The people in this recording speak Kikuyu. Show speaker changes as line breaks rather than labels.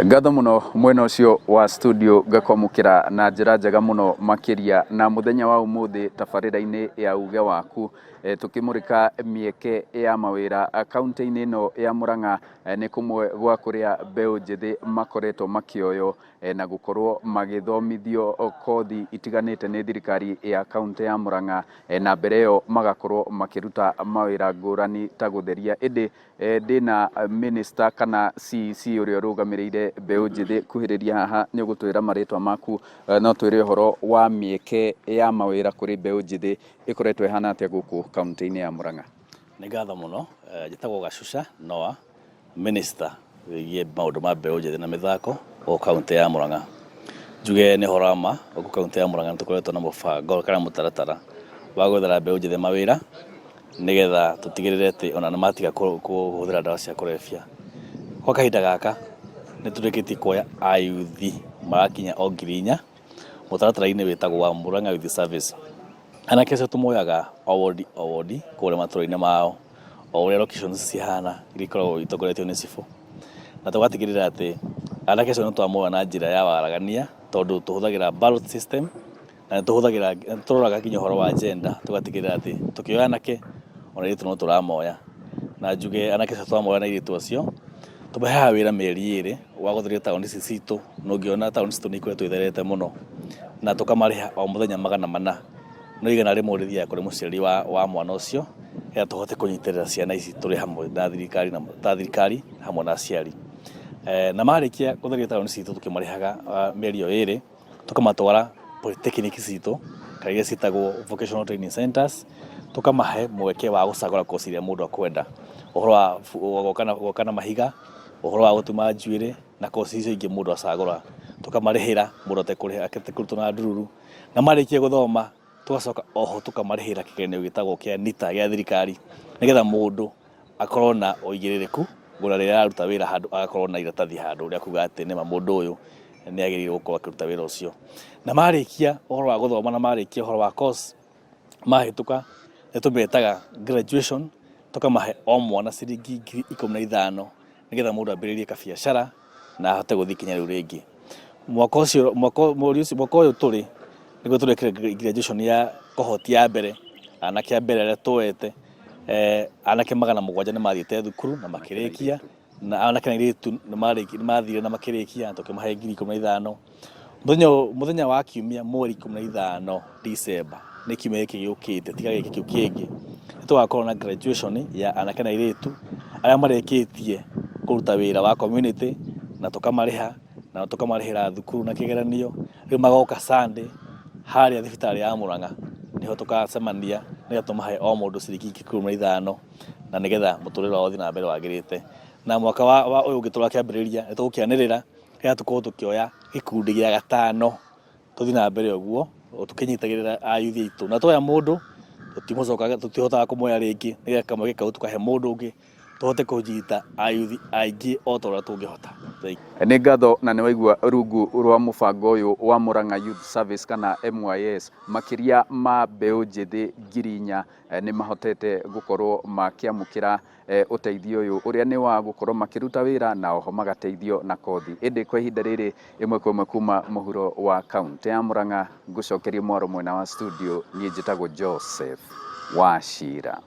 Ngatho mũno mwena ũcio wa studio ngakwamũkĩra na njĩra njega mũno makĩria na mũthenya wa ũmũthĩ tabarĩra-inĩ ya uge waku tũkĩmũrĩka mĩeke ya mawĩra kaunti-inĩ ĩno ya Murang'a nĩ kũmwe gwa kũrĩa mbeũ njĩthĩ makoretwo makĩoywo na gũkorwo magĩthomithio kothi itiganĩte nĩ thirikari ya kaunti ya Murang'a na mbere ĩyo magakorwo makĩruta mawĩra ngũrani ta gũtheria ĩndĩ Ndĩna minister kana CEC ũrĩa ũrũgamĩrĩire mbeũ njĩthĩ kuhĩrĩria haha nĩ ũgũtwĩra marĩtwa maku no twĩre ũhoro wa mĩeke ya mawĩra kũrĩ mbeũ njĩthĩ ĩkoretwo ĩhana atĩa gũkũ kaunti-inĩ ya Murang'a.
Nĩ ngatho mũno, njĩtagwo Gacuca Noah, minister wĩgiĩ maũndũ ma mbeũ njĩthĩ na mĩthako gũkũ kaũntĩ ya Murang'a. Njuge nĩ ũhoro wa ma gũkũ kaũntĩ ya Murang'a nĩ tũkoretwo na mũbango kana mũtaratara wa gwethera mbeũ njĩthĩ mawĩra nĩgetha tũtigĩrĩre atĩ ona nĩ matiga kũhũthĩra ndawa cia kũrebia. Gwa kahinda gaka nĩ tũrĩkĩtie kuoya ayuthi marakinya o 4,000 mũtaratara-inĩ wĩtagwo wa Murang'a Youth Service. Anake acio tũmoyaga o wondi o wondi kũrĩa matũra-inĩ mao, o ũrĩa locations cihana iria ikoragwo itongoretio nĩ cibũ. Na tũgatigĩrĩra atĩ anake acio nĩ twamoya na njĩra ya waragania tondũ tũhũthagĩra ballot system na nĩ tũhũthagĩra, nĩ tũroraga nginya ũhoro wa gender tũgatigĩrĩra atĩ tũkĩoya anake ona airĩtu no tũramoya. Na njuge anake acio twamoya na airĩtu acio, tũmaheaga wĩra mĩeri ĩrĩ wa gũtheria taũni ici citũ, na ũngĩona taũni citũ nĩ ikoretwo itherete mũno, na tũkamarĩha o mũthenya 400, no 100 rĩthiaga kũrĩ mũciari wa mwana ũcio, nĩgetha tũhote kũnyitĩrĩra ciana ici tũrĩ hamwe na thirikari ta thirikari hamwe na aciari. Na marĩkia gũtheria taũni citũ tũkĩmarĩhaga mĩeri ĩyo ĩrĩ, tũkamatwara polytechnic citũ kana iria ciĩtagwo vocational training centers, tũkamahe mweke wa gũcagũra course ĩrĩa mũndũ akwenda, ũhoro wa gwaka na mahiga, ũhoro wa gũtuma njuĩrĩ na course icio ingĩ mũndũ acagũra, tũkamarĩhĩra mũndũ atekũrĩha atekũrutwo na ndururu, na marĩkia gũthoma tũgacoka oho tũkamarĩhĩra kĩgeranio gĩtagwo kĩa NITA gĩa thirikari, nĩgetha mũndũ akorwo na ũigĩrĩrĩku ona rĩrĩa araruta wĩra handũ agakorwo na iratathi handũ rĩa kuga atĩ nĩma mũndũ ũyũ nĩ agĩrĩire gũkorwo akĩruta wĩra ũcio. Na marĩkia ũhoro wa gũthoma na marĩkia ũhoro wa course mahĩtũka nĩ tũmetaga graduation tũkamahe o mwana ciringi 15,000 nĩgetha mũndũ ambĩrĩrie kabiacara na ahote gũthiĩ ikinya rĩu rĩngĩ. Mwaka ũcio mwaka mweri ũcio mwaka ũyũ tũrĩ nĩguo tũrekire graduation ya cohort ya mbere anake a mbere arĩa tuoete anake 700 nĩ mathiĩte thukuru na makĩrĩkia na anake na airĩtu nĩ mathire na makĩrĩkia na tũkĩmahe 15,000. Mũthenya mũthenya wa kiumia mweri 15 December nĩ kiumia gĩkĩ gĩũkĩte tiga gĩkĩ kĩu kĩngĩ nĩ tũgakorwo na graduation ya anake na airĩtu arĩa marĩkĩtie kũruta wĩra wa community na tũkamarĩha na tũkamarĩhĩra thukuru na kĩgeranio rĩu magoka Sunday harĩa thibitarĩ ya Murang'a nĩho tũgacemania nĩgetha tũmahe o mũndũ ciringi 15,000 na nĩgetha mũtũrĩre wao ũthiĩ na mbere wagĩrĩte. Na mwaka wa ũyũ ũngĩ tũrakĩambĩrĩria nĩ tũgũkĩanĩrĩra nĩgetha tũkorwo tũkĩoya gĩkundi gĩa gatano tũthiĩ na mbere ũguo tũkĩnyitagĩrĩra ayuthi aitũ. Na tuoya mũndũ tũtimũcokaga tũtihotaga kũmuoya rĩngĩ nĩgetha kamweke kau tũkahe mũndũ ũngĩ tũhote kũnyita ayuthi aingĩ o ta ũrĩa tũngĩhota.
Nĩ ngatho na nĩ waigua rungu rwa mũbango ũyũ wa Murang'a Youth Service kana MYS, makĩria ma mbeũ njĩthĩ 4,000 nĩ mahotete gũkorwo makĩamũkĩra ũteithio ũyũ ũrĩa nĩ wa gũkorwo makĩruta wĩra na oho magateithio na kothi. Ĩndĩ kwa ihinda rĩrĩ ĩmwe kwa ĩmwe kuma mũhuro wa kaũntĩ ya Murang'a ngũcokerie mwaro mwena wa studio, niĩ njĩtagwo Joseph Wachira.